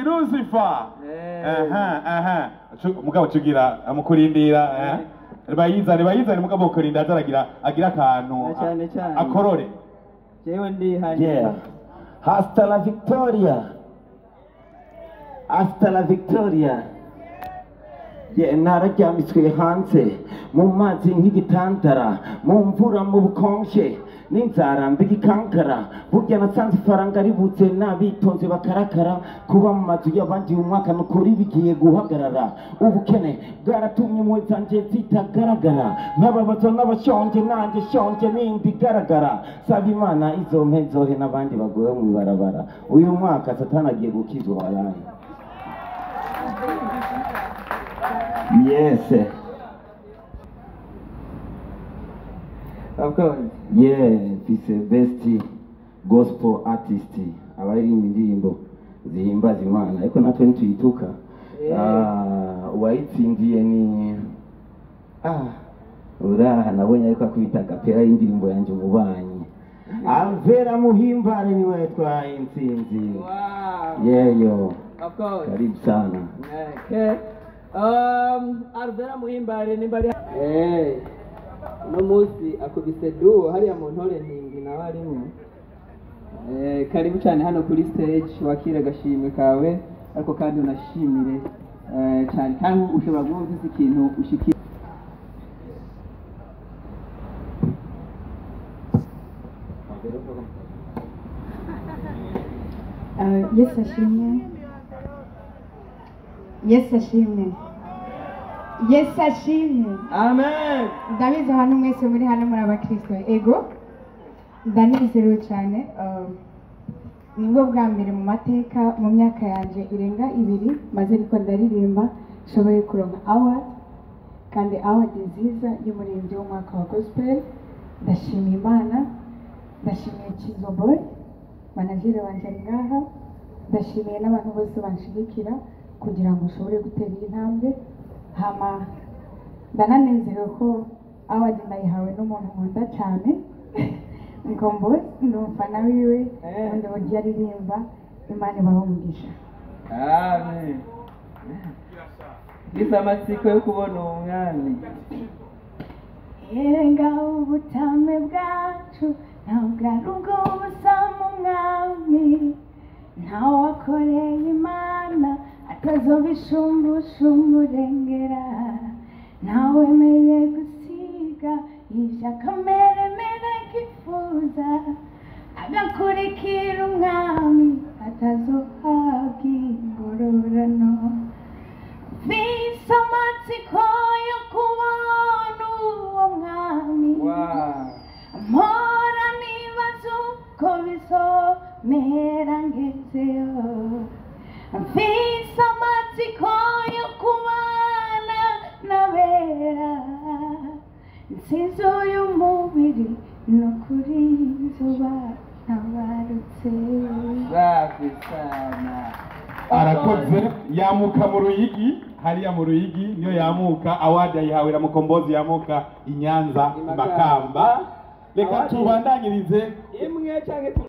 Lucifer. Aha, aha. Mugabo cugira amukurindira, eh. Bayizane bayizane, mugabo kurinda azaragira agira akantu cyane cyane akorore. Jewe ndi hanye. Yeah. Hasta la victoria. Hasta la victoria. Yeah, nararyamitswe hanze mu mazi nk'igitandara, mu mvura, mu bukonje n'inzara mbigikankara. Burya nasanze ifaranga ributse n'abitonze bakarakara. Kuba mu mazu y'abandi umwaka nukuri bigiye guhagarara. Ubukene bwaratumye impuhwe zanje zitagaragara, nkababazwa n'abashonje, nanjye shonje n'indi igaragara. Saba Imana izompe nzohe n'abandi bagowe mu ibarabara. Uyu mwaka Satani agiye gukizwa walahi. Yes. Of course. Yeah, mfise best gospel artist, abaririmba indirimbo zihimbaza Imana, ariko natwe ntituyituka. Ah, uwayitsindiye ni uraha nabonye ariko akubita agapera y'indirimbo yanjye umubanyi Alvera Muhimbare niwe yatwaye intsinzi. Yeyo. Of course. Karibu sana. Okay. Alvera Muhimbare nimba ari uno munsi akubise duo hariya mu ntore ntindi nawe arimo. Karibu cyane hano kuri stage, wakira agashimwe kawe, ariko kandi unashimire cyane, kandi ushobora kuba ufite ikintu ushikira. Yesu ashimwe, Yesu ashimwe, Yesu ashimwe. Amen. Ndabizi abantu mwese muri hano muri abakristo, ego ndanezerewe cyane. Nibwo bwa mbere mu mateka, mu myaka yanjye irenga 2 maze niko ndaririmba, nshoboye kuronka award, kandi award nziza y'umuririmbyi w'umwaka wa gospel. Ndashimiye Imana, ndashimiye Kizo Boy manageri wanjye ari ngaha, ndashimiye n'abantu bose banshigikira kugira ngo ushobore gutera iyi ntambwe. Hama ndananezerewe ko award ndayihawe n'umuntu nkunda cyane, Mkombozi, ndi umufana wiwe, ubundi buryo aririmba. Imana ibahe umugisha. Amen. Ngize amatsiko yo kubona uwo mwami. Erenga ubutame bwacu ntabwo ari ubw'ubusa mu mwami, ntawakoreye Imana atazobishumbusha umurengera, ntawemeye gusiga ibyo akameremere kifuza, agakurikira umwami atazohabwa ingororano. Mfise amatsiko yo kubona uwo mwami, mpora nibaza uko bizomera ngezeyo. Mfise amatsiko yo kubana n'abera, nsinzi uyu mubiri nukuri nzoba ntabarutse. Safi sana. Arakoze. Yamuka mu Ruyigi, hariya mu Ruyigi niyo yamuka. Award yayihawe na Mukombozi, yamuka i Nyanza, Makamba. Reka tubandanyirize imwe canke